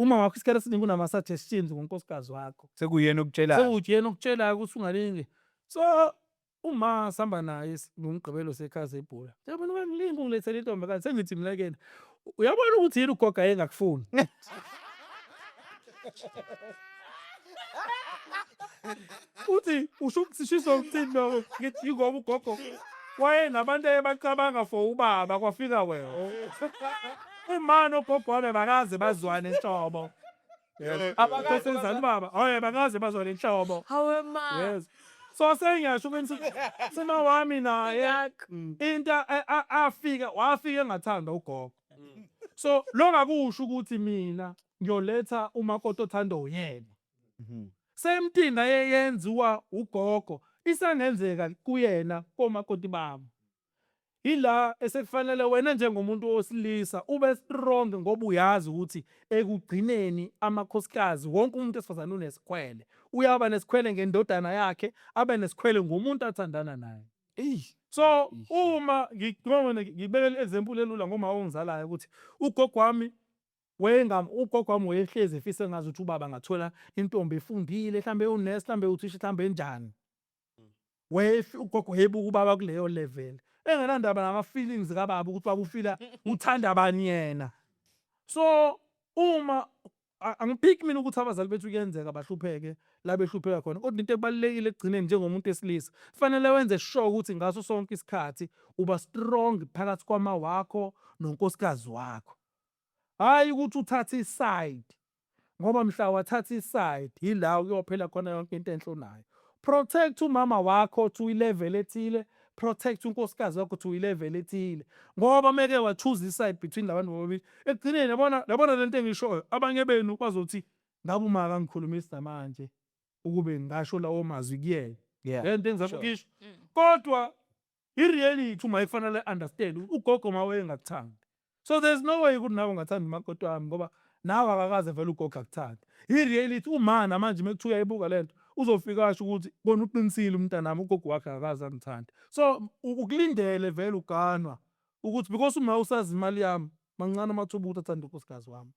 Uma wakho isikhathi esiningi unama-suggestions ngonkosikazi wakho. Sekuyena okutshelayo. Sekuthi yena okutshelayo ukuthi ungalingi. So uma sihamba naye ngoMgqibelo sekhaya sebhola. Yabona ungangilingi ungilethele intombi kanje sengithi mina kuyena. Uyabona ukuthi yini ugogo ayengakufuni. Uthi usho ukusishiso ukuthini lokho ngithi ingoba ugogo wayenabantu ayebacabanga for ubaba kwafika wena. Uma nogogo wami bakaze bazwane nhlobo. Yes. Abakasenzani ubaba? Hayi bakaze bazwane nhlobo. Hawe ma. Yes. So sengiyasho ukuthi sima wami naye into afika wafika engathanda ugogo. So longakusho ukuthi mina ngiyoletha umakoti othanda uyena. Same thing ayeyenziwa ugogo isangenzeka kuyena komakoti bami. Ila esekufanele wena njengomuntu wesilisa ube strong ngoba uyazi ukuthi ekugcineni amakhosikazi wonke umuntu wesifazane unesikhwele. Uyaba nesikhwele ngendodana yakhe, abe nesikhwele ngomuntu athandana naye. So uma ngibekele example elula ngoma ongizalayo ukuthi ugogo wami ugogo wami wayehlezi efisa engazuthi ubaba angathola intombi efundile mhlambe unesi mhlambe uthisha mhlambe enjani. Ugogo wayebuka ubaba kuleyo level engenandaba nama-feelings kababa ukuthi baba ufila uthanda bani yena. So uma angiphiki mina ukuthi abazali bethu kuyenzeka bahlupheke la behlupheka khona, kodwa into ebalulekile ekugcineni njengomuntu wesilisa kufanele wenze sure ukuthi ngaso sonke isikhathi uba strong phakathi kwama wakho nonkosikazi wakho. Hhayi ukuthi uthathe i-side ngoba mhla wathatha i-side yila kuyophela khona yonke into enhle onayo. Protect umama wakho to i-level ethile, protect unkosikazi wakho to i-level ethile ngoba meke wa-choose i-side between labantu bobabili ekugcineni yabona yabona lento engiyishoyo abanye benu bazothi ngabe uma akangikhulumisi namanje ukube ngasho lawo mazwi kuyena. Lento engizama ukuyisho. Kodwa i-reality uma ifanele understand ugogo ma wayengakuthandi. So there's no way ukuthi nawe ungathanda umakoti wami ngoba nawe akakaze vele ugogo akuthande. I-reality uma namanje mekuthiwa uyayibuka lento uzofika asho ukuthi kona uqinisile umntanami ugogo wakhe akakaze angithande. So ukulindele vele uganwa ukuthi because uma usazi imali yami mancane amathuba ukuthi athande unkosikazi wami.